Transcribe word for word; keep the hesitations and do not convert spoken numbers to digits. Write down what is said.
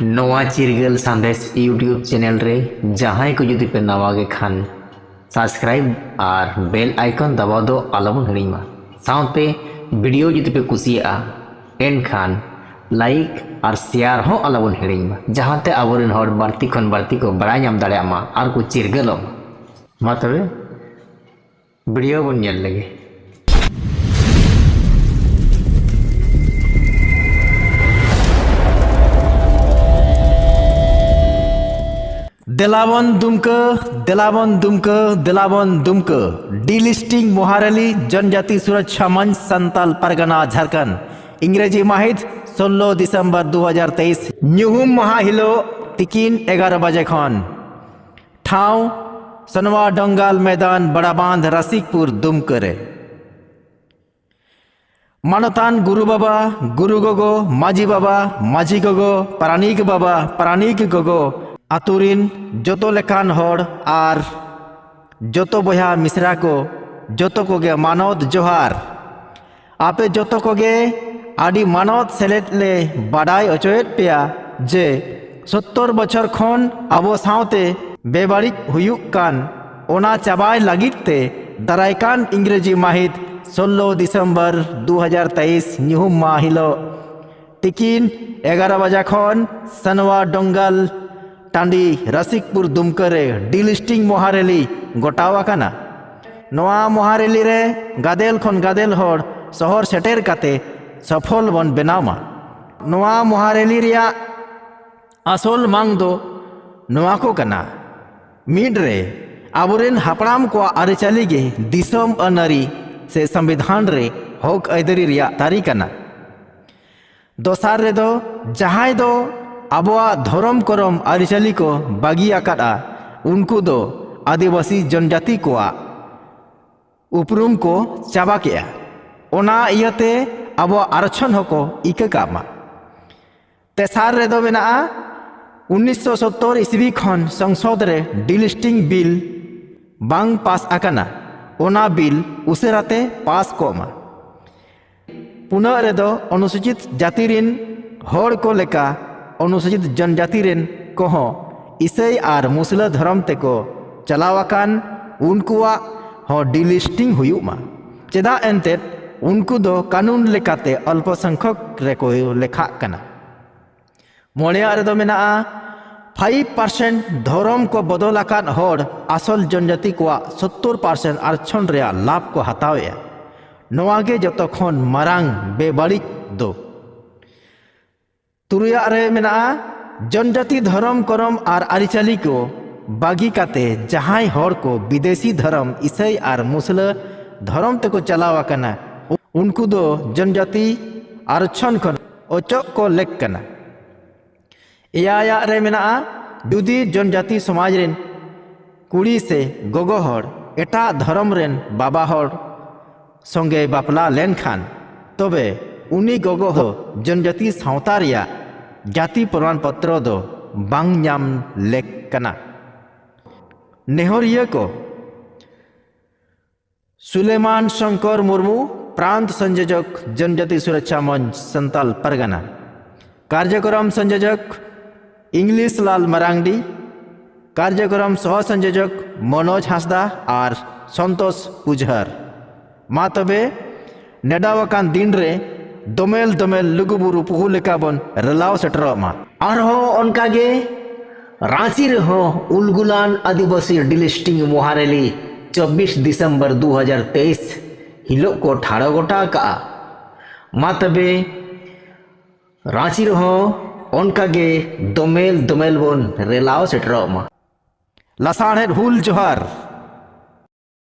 ᱱᱚᱣᱟ ᱪᱤᱨᱜᱟᱹᱞ ᱥᱟᱸᱫᱮᱥ YouTube ᱪᱮᱱᱮᱞ ᱨᱮ ᱡᱟᱦᱟᱸᱭ ᱠᱚ ᱡᱩᱫᱤ ᱯᱮ ᱱᱟᱣᱟ ᱜᱮ ᱠᱷᱟᱱ, subscribe ᱟᱨ bell icon ᱫᱟᱵᱟᱣ ᱫᱚ ᱟᱞᱚᱵᱚᱱ ᱦᱤᱲᱤᱧ ᱢᱟ᱾ ᱥᱟᱶᱛᱮ ᱵᱷᱤᱰᱤᱭᱳ ᱡᱩᱫᱤ ᱯᱮ ᱠᱩᱥᱤᱭᱟᱜᱼᱟ, ᱮᱱᱠᱷᱟᱱ like ᱟᱨ share ᱦᱚᱸ ᱟᱞᱚᱵᱚᱱ ᱦᱤᱲᱤᱧ ᱢᱟ, ᱡᱟᱦᱟᱸᱛᱮ ᱟᱵᱚᱨᱮᱱ ᱦᱚᱲ ᱵᱟᱹᱲᱛᱤ ᱠᱷᱚᱱ ᱵᱟᱹᱲᱛᱤ ᱠᱚ ᱵᱟᱲᱟᱭ ᱧᱟᱢ ᱫᱟᱲᱮᱭᱟᱜ ᱢᱟ ᱟᱨ ᱠᱚ ᱪᱤᱨᱜᱟᱹᱞᱚᱜ ᱢᱟ᱾ ᱢᱟ ᱛᱚᱵᱮ ᱵᱷᱤᱰᱤᱭᱳ ᱵᱚᱱ ᱧᱮᱞ ᱞᱮᱜᱮ᱾ ᱫᱮᱞᱟᱵᱚᱱ ᱫᱩᱢᱠᱟᱹ, ᱫᱮᱞᱟᱵᱚᱱ ᱫᱩᱢᱠᱟᱹ, ᱫᱮᱞᱟᱵᱚᱱ ᱫᱩᱢᱠᱟᱹ᱾ Delisting ᱢᱚᱦᱟᱨᱮᱞᱤ ᱡᱚᱱᱡᱟᱛᱤ ᱥᱩᱨᱚᱠᱪᱷᱟ ᱢᱚᱧᱪ ᱥᱟᱱᱛᱟᱞ ᱯᱟᱨᱜᱟᱱᱟ ᱡᱷᱟᱨᱠᱷᱚᱸᱰ᱾ ᱤᱝᱨᱮᱡᱤ ᱢᱟᱹᱦᱤᱛ ᱥᱳᱞᱞᱳ ᱰᱤᱥᱮᱢᱵᱚᱨ ᱫᱩ ᱦᱟᱡᱟᱨ ᱛᱮᱭᱤᱥ, ᱧᱩᱦᱩᱢ ᱢᱟᱦᱟ ᱦᱤᱞᱳᱜ ᱛᱤᱠᱤᱱ ᱮᱜᱟᱨᱚ ᱵᱟᱡᱮ ᱠᱷᱚᱱ᱾ ᱴᱷᱟᱶ ᱥᱚᱱᱣᱟ ᱰᱚᱝᱜᱟᱞ ᱢᱮᱫᱟᱱ, ᱵᱟᱲᱟᱵᱟᱸᱫᱷ, ᱨᱟᱥᱤᱠᱯᱩᱨ, ᱫᱩᱢᱠᱟᱹ ᱨᱮ᱾ ᱢᱟᱱᱚᱛᱟᱱ ᱜᱩᱨᱩ ᱵᱟᱵᱟ, ᱜᱩᱨᱩ ᱜᱚᱜᱚ, ᱢᱟᱹᱡᱷᱤ ᱵᱟᱵᱟ, ᱢᱟᱹᱡᱷᱤ ᱜᱚᱜᱚ, ᱯᱟᱨᱟᱱᱤᱠ ᱵᱟᱵᱟ, ᱯᱟᱨᱟᱱᱤᱠ ᱜᱚᱜᱚ, ᱟᱛᱳ ᱨᱤᱱ ᱡᱚᱛᱚ ᱞᱮᱠᱟᱱ ᱦᱚᱲ ᱟᱨ ᱡᱚᱛᱚ ᱵᱚᱭᱦᱟ ᱢᱤᱥᱨᱟ ᱠᱚ, ᱡᱚᱛᱚ ᱠᱚᱜᱮ ᱢᱟᱱᱚᱛ ᱡᱚᱦᱟᱨ᱾ ᱟᱯᱮ ᱡᱚᱛᱚ ᱠᱚᱜᱮ ᱟᱹᱰᱤ ᱢᱟᱱᱚᱛ ᱥᱮᱞᱮᱫ ᱞᱮ ᱵᱟᱰᱟᱭ ᱚᱪᱚᱭᱮᱫ ᱯᱮᱭᱟ ᱡᱮ ᱥᱳᱛᱛᱳᱨ ᱵᱚᱪᱷᱚᱨ ᱠᱷᱚᱱ ᱟᱵᱚ ᱥᱟᱶᱛᱮ ᱵᱮᱵᱟᱹᱲᱤᱡ ᱦᱩᱭᱩᱜ ᱠᱟᱱ, ᱚᱱᱟ ᱪᱟᱵᱟᱭ ᱞᱟᱹᱜᱤᱫ ᱛᱮ ᱫᱟᱨᱟᱭ ᱠᱟᱱ ᱤᱝᱨᱮᱡᱤ ᱢᱟᱹᱦᱤᱛ ᱥᱳᱞᱞᱳ ᱰᱤᱥᱮᱢᱵᱚᱨ ᱫᱩ ᱦᱟᱡᱟᱨ ᱛᱮᱭᱤᱥ ᱧᱩᱦᱩᱢ ᱢᱟᱦᱟ ᱦᱤᱞᱳᱜ ᱛᱤᱠᱤᱱ ᱮᱜᱟᱨᱚ ᱵᱟᱡᱟ ᱠᱷᱚᱱ ᱥᱟᱱᱣᱟ ᱰᱚᱝᱜᱟᱞ ᱴᱟᱺᱰᱤ ᱨᱟᱥᱤᱠᱯᱩᱨ ᱫᱩᱢᱠᱟᱹ ᱨᱮ ᱰᱤᱞᱤᱥᱴᱤᱝ ᱢᱚᱦᱟ ᱨᱮᱞᱤ ᱜᱚᱴᱟᱣ ᱟᱠᱟᱱᱟ᱾ ᱱᱚᱣᱟ ᱢᱚᱦᱟ ᱨᱮᱞᱤ ᱨᱮ ᱜᱟᱫᱮᱞ ᱠᱷᱚᱱ ᱜᱟᱫᱮᱞ ᱦᱚᱲ ᱥᱚᱦᱚᱨ ᱥᱮᱴᱮᱨ ᱠᱟᱛᱮ ᱥᱚᱯᱷᱚᱞ ᱵᱚᱱ ᱵᱮᱱᱟᱣ ᱢᱟ᱾ ᱱᱚᱣᱟ ᱢᱚᱦᱟ ᱨᱮᱞᱤ ᱨᱮᱭᱟᱜ ᱟᱥᱚᱞ ᱢᱟᱝ ᱫᱚ ᱱᱚᱣᱟ ᱠᱚ ᱠᱟᱱᱟ᱾ ᱢᱤᱫ ᱨᱮ, ᱟᱵᱚᱨᱮᱱ ᱦᱟᱯᱲᱟᱢ ᱠᱚᱣᱟᱜ ᱟᱹᱨᱤᱪᱟᱹᱞᱤ ᱜᱮ ᱫᱤᱥᱚᱢ ᱟᱹᱱ ᱟᱹᱨᱤ ᱥᱮ ᱥᱚᱝᱵᱤᱫᱷᱟᱱ ᱨᱮ ᱦᱚᱠ ᱟᱹᱭᱫᱟᱹᱨᱤ ᱨᱮᱭᱟᱜ ᱛᱟᱹᱨᱤ ᱠᱟᱱᱟ᱾ ᱫᱚᱥᱟᱨ ᱨᱮᱫᱚ, ᱡᱟᱦᱟᱸᱭ ᱫᱚ ᱟᱵᱚᱣᱟᱜ ᱫᱷᱚᱨᱚᱢ ᱠᱚᱨᱚᱢ ᱟᱹᱨᱤᱪᱟᱹᱞᱤ ᱠᱚ ᱵᱟᱹᱜᱤ ᱟᱠᱟᱫᱼᱟ, ᱩᱱᱠᱩ ᱫᱚ ᱟᱹᱫᱤᱵᱟᱹᱥᱤ ᱡᱚᱱᱡᱟᱹᱛᱤ ᱠᱚᱣᱟᱜ ᱩᱯᱨᱩᱢ ᱠᱚ ᱪᱟᱵᱟ ᱠᱮᱜᱼᱟ᱾ ᱚᱱᱟ ᱤᱭᱟᱹᱛᱮ ᱟᱵᱚᱣᱟᱜ ᱟᱨᱚᱪᱷᱚᱱ ᱦᱚᱸᱠᱚ ᱤᱠᱟᱹ ᱠᱟᱜ ᱢᱟ᱾ ᱛᱮᱥᱟᱨ ᱨᱮᱫᱚ ᱢᱮᱱᱟᱜᱼᱟ, ᱩᱱᱤᱥᱥᱚ ᱥᱚᱛᱛᱚᱨ ᱤᱥᱣᱤ ᱠᱷᱚᱱ ᱥᱚᱝᱥᱚᱫ ᱨᱮ ᱰᱤᱞᱤᱥᱴᱤᱝ ᱵᱤᱞ ᱵᱟᱝ ᱯᱟᱥ ᱟᱠᱟᱱᱟ, ᱚᱱᱟ ᱵᱤᱞ ᱩᱥᱟᱹᱨᱟ ᱛᱮ ᱯᱟᱥ ᱠᱚᱜ ᱢᱟ᱾ ᱯᱩᱱᱟᱹᱜ ᱨᱮᱫᱚ ᱚᱱᱩᱥᱩᱪᱤᱛ ᱡᱟᱹᱛᱤ ᱨᱤᱱ ᱦᱚᱲ ᱠᱚ ᱞᱮᱠᱟ ᱚᱱᱩᱥᱩᱪᱤᱛ ᱡᱚᱱᱡᱟᱛᱤ ᱨᱮᱱ ᱠᱚᱦᱚᱸ ᱤᱥᱟᱹᱭ ᱟᱨ ᱢᱩᱥᱞᱟᱹ ᱫᱷᱚᱨᱚᱢ ᱛᱮᱠᱚ ᱪᱟᱞᱟᱣ ᱟᱠᱟᱱ, ᱩᱱᱠᱩᱣᱟᱜ ᱦᱚᱸ ᱰᱤᱞᱤᱥᱴᱤᱝ ᱦᱩᱭᱩᱜ ᱢᱟ᱾ ᱪᱮᱫᱟᱜ ᱮᱱᱛᱮᱫ ᱩᱱᱠᱩ ᱫᱚ ᱠᱟᱹᱱᱩᱱ ᱞᱮᱠᱟᱛᱮ ᱚᱞᱯᱚ ᱥᱚᱝᱠᱷᱚᱠ ᱨᱮᱠᱚ ᱞᱮᱠᱷᱟᱜ ᱠᱟᱱᱟ᱾ ᱢᱚᱬᱮᱭᱟᱜ ᱨᱮᱫᱚ ᱢᱮᱱᱟᱜᱼᱟ, ᱯᱷᱟᱭᱤᱵᱷ ᱯᱟᱨᱥᱮᱱᱴ ᱫᱷᱚᱨᱚᱢ ᱠᱚ ᱵᱚᱫᱚᱞ ᱟᱠᱟᱫ ᱦᱚᱲ ᱟᱥᱚᱞ ᱡᱚᱱᱡᱟᱹᱛᱤ ᱠᱚᱣᱟᱜ ᱥᱳᱛᱛᱳᱨ ᱯᱟᱨᱥᱮᱱᱴ ᱟᱨᱠᱷᱚᱱ ᱨᱮᱭᱟᱜ ᱞᱟᱵᱷ ᱠᱚ ᱦᱟᱛᱟᱣᱮᱫᱼᱟ᱾ ᱱᱚᱣᱟ ᱜᱮ ᱡᱚᱛᱚ ᱠᱷᱚᱱ ᱢᱟᱨᱟᱝ ᱵᱮᱵᱟᱹᱲᱤᱡ ᱫᱚ᱾ ᱛᱩᱨᱩᱭᱟᱜ ᱨᱮ ᱢᱮᱱᱟᱜᱼᱟ, ᱡᱚᱱᱡᱟᱹᱛᱤ ᱫᱷᱚᱨᱚᱢ ᱠᱚᱨᱚᱢ ᱟᱨ ᱟᱹᱨᱤᱪᱟᱹᱞᱤ ᱠᱚ ᱵᱟᱹᱜᱤ ᱠᱟᱛᱮ ᱡᱟᱦᱟᱸᱭ ᱦᱚᱲ ᱠᱚ ᱵᱤᱫᱮᱥᱤ ᱫᱷᱚᱨᱚᱢ ᱤᱥᱟᱹᱭ ᱟᱨ ᱢᱩᱥᱞᱟᱹ ᱫᱷᱚᱨᱚᱢ ᱛᱮᱠᱚ ᱪᱟᱞᱟᱣ ᱟᱠᱟᱱᱟ, ᱩᱱᱠᱩ ᱫᱚ ᱡᱚᱱᱡᱟᱹᱛᱤ ᱟᱨᱠᱷᱚᱱ ᱠᱷᱚᱱ ᱚᱪᱚᱜ ᱠᱚ ᱞᱮᱠ ᱠᱟᱱᱟ᱾ ᱮᱭᱟᱭᱟᱜ ᱨᱮ ᱢᱮᱱᱟᱜᱼᱟ, ᱡᱩᱫᱤ ᱡᱚᱱᱡᱟᱹᱛᱤ ᱥᱚᱢᱟᱡᱽ ᱨᱮᱱ ᱠᱩᱲᱤ ᱥᱮ ᱜᱚᱜᱚ ᱦᱚᱲ ᱮᱴᱟᱜ ᱫᱷᱚᱨᱚᱢ ᱨᱮᱱ ᱵᱟᱵᱟ ᱦᱚᱲ ᱥᱚᱸᱜᱮ ᱵᱟᱯᱞᱟ ᱞᱮᱱᱠᱷᱟᱱ, ᱛᱚᱵᱮ ᱩᱱᱤ ᱜᱚᱜᱚ ᱫᱚ ᱡᱚᱱᱡᱟᱹᱛᱤ ᱥᱟᱶᱛᱟ ᱨᱮᱭᱟᱜ ᱡᱟᱹᱛᱤ ᱯᱨᱚᱢᱟᱱ ᱯᱚᱛᱨᱚ ᱫᱚ ᱵᱟᱝ ᱧᱟᱢ ᱞᱮᱠ ᱠᱟᱱᱟ᱾ ᱱᱮᱦᱚᱨᱤᱭᱟᱹ ᱠᱚ, ᱥᱩᱞᱮᱢᱟᱱ ᱥᱚᱝᱠᱚᱨ ᱢᱩᱨᱢᱩ, ᱯᱨᱟᱱᱛ ᱥᱚᱝᱡᱳᱡᱚᱠ, ᱡᱚᱱᱡᱟᱹᱛᱤ ᱥᱩᱨᱚᱠᱪᱷᱟ ᱢᱚᱧᱪ, ᱥᱟᱱᱛᱟᱞ ᱯᱟᱨᱜᱟᱱᱟ᱾ ᱠᱟᱨᱡᱚᱠᱨᱚᱢ ᱥᱚᱝᱡᱳᱡᱚᱠ ᱤᱝᱞᱤᱥ ᱞᱟᱞ ᱢᱟᱨᱟᱝᱰᱤ, ᱠᱟᱨᱡᱚᱠᱨᱚᱢ ᱥᱚᱦ ᱥᱚᱝᱡᱳᱡᱚᱠ ᱢᱚᱱᱳᱡᱽ ᱦᱟᱸᱥᱫᱟ ᱟᱨ ᱥᱚᱱᱛᱳᱥ ᱯᱩᱡᱷᱟᱨ᱾ ᱢᱟ ᱛᱚᱵᱮ, ᱱᱮᱰᱟᱣ ᱟᱠᱟᱱ ᱫᱤᱱ ᱨᱮ ᱫᱚᱢᱮᱞ ᱫᱚᱢᱮᱞ ᱞᱩᱜᱩᱵᱩᱨᱩ ᱯᱩᱦᱩ ᱞᱮᱠᱟ ᱵᱚᱱ ᱨᱮᱞᱟᱣ ᱥᱮᱴᱮᱨᱚᱜ ᱢᱟ᱾ ᱟᱨᱦᱚᱸ ᱚᱱᱠᱟ ᱜᱮ ᱨᱟᱸᱪᱤ ᱨᱮᱦᱚᱸ ᱩᱞᱜᱩᱞᱟᱱ ᱟᱹᱫᱤᱵᱟᱹᱥᱤ ᱰᱤᱞᱤᱥᱴᱤᱝ ᱢᱚᱦᱟᱨᱮᱞᱤ ᱪᱚᱵᱵᱤᱥ ᱰᱤᱥᱮᱢᱵᱚᱨ ᱫᱩ ᱦᱟᱡᱟᱨ ᱛᱮᱭᱤᱥ ᱦᱤᱞᱳᱜ ᱠᱚ ᱴᱷᱟᱲᱚ ᱜᱚᱴᱟ ᱟᱠᱟᱜᱼᱟ᱾ ᱢᱟ ᱛᱚᱵᱮ, ᱨᱟᱸᱪᱤ ᱨᱮᱦᱚᱸ ᱚᱱᱠᱟ ᱜᱮ ᱫᱚᱢᱮᱞ ᱫᱚᱢᱮᱞ ᱵᱚᱱ ᱨᱮᱞᱟᱣ ᱥᱮᱴᱮᱨᱚᱜ ᱢᱟ᱾ ᱞᱟᱥᱟᱲᱦᱮᱫ ᱦᱩᱞ ᱡᱚᱦᱟᱨ᱾